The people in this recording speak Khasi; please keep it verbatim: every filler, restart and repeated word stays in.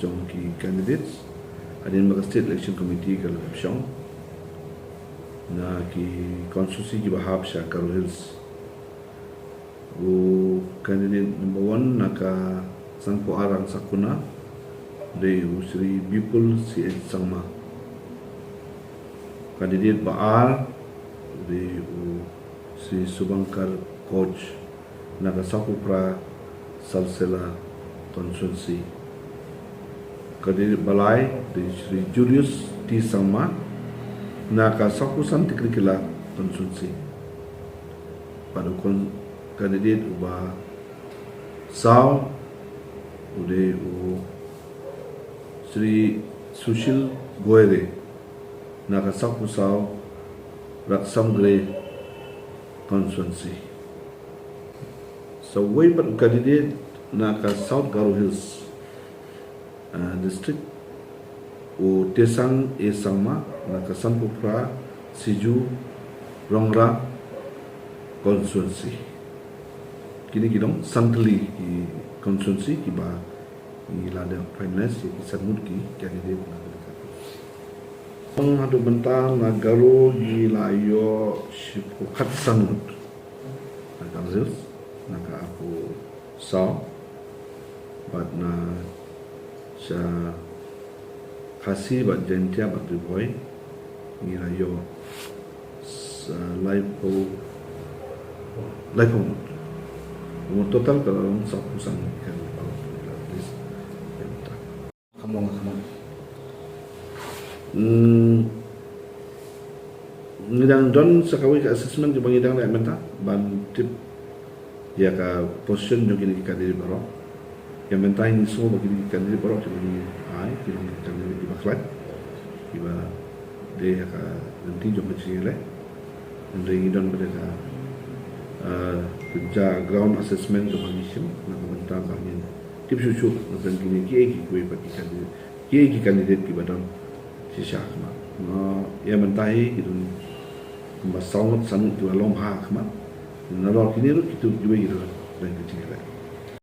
jong ki candidates hadien ba ka State Election Committee ka la pynshong na ki constituency kiba hap sha Garo Hills. U candidate number one na ka Sanpur Rangsakhuna, dei u Shri Bipul C H Sangma. Candidate ba ar, dei u Shri Subhankar Koch, na ka Sakuphra Salsela constituency. Candidate ba lai, dei Shri Julius T Sangma, na ka Sakusan Tikirikila constituency. Bad u candidate uba saw, u dei u Shri Sushil Goire, na ka Sakusaw Raksamgre constituency. Sa uwei pat u candidate na ka South Garo Hills uh, District, u Tesang A Sangma, na ka Sanpur Phra Siju Rongra constituency. Kine ki long san tylli ki constituency kiba ngi la dep finalize ïa ki san ngut ki candidate na ka. Tang haduh mynta na Garo ngi la ïoh shiphew khatsan ngut. Na ka Garo Hills, na ka Arphew Saw, bad na sha Khasi bad Jaintia bad Ri Bhoi, ngi la ïoh sa laiphew, laiphew ngut. Total ka la long sawphew san ngut. Ka la list. Kham long kham. Hmm. Ngi dang don sa kawei ka assessment kaba ngi dang leh mynta ban tip ïa ka position jong kine ki candidate baroh. Ïa mynta ngi sngew ba kine ki candidate baroh kiba ngi ai ki long ki candidate kiba khlaiñ, kiba dei ha ka lynti jong ka jingïaleh. Hynrei ngi don bad ka, eh, ka ground assessment kaba ngi shim na ka bynta ba ngin tip shuh shuh na ka bynta kine kiei kiwei pat ki candidate, kiei ki candidate kiba don shisha khmat. Ïa mynta hi ki don kumba saw ngut san ngut kiba long bha khmat. Nalor kine ruh kito kiwei ki don ka jingïaleh.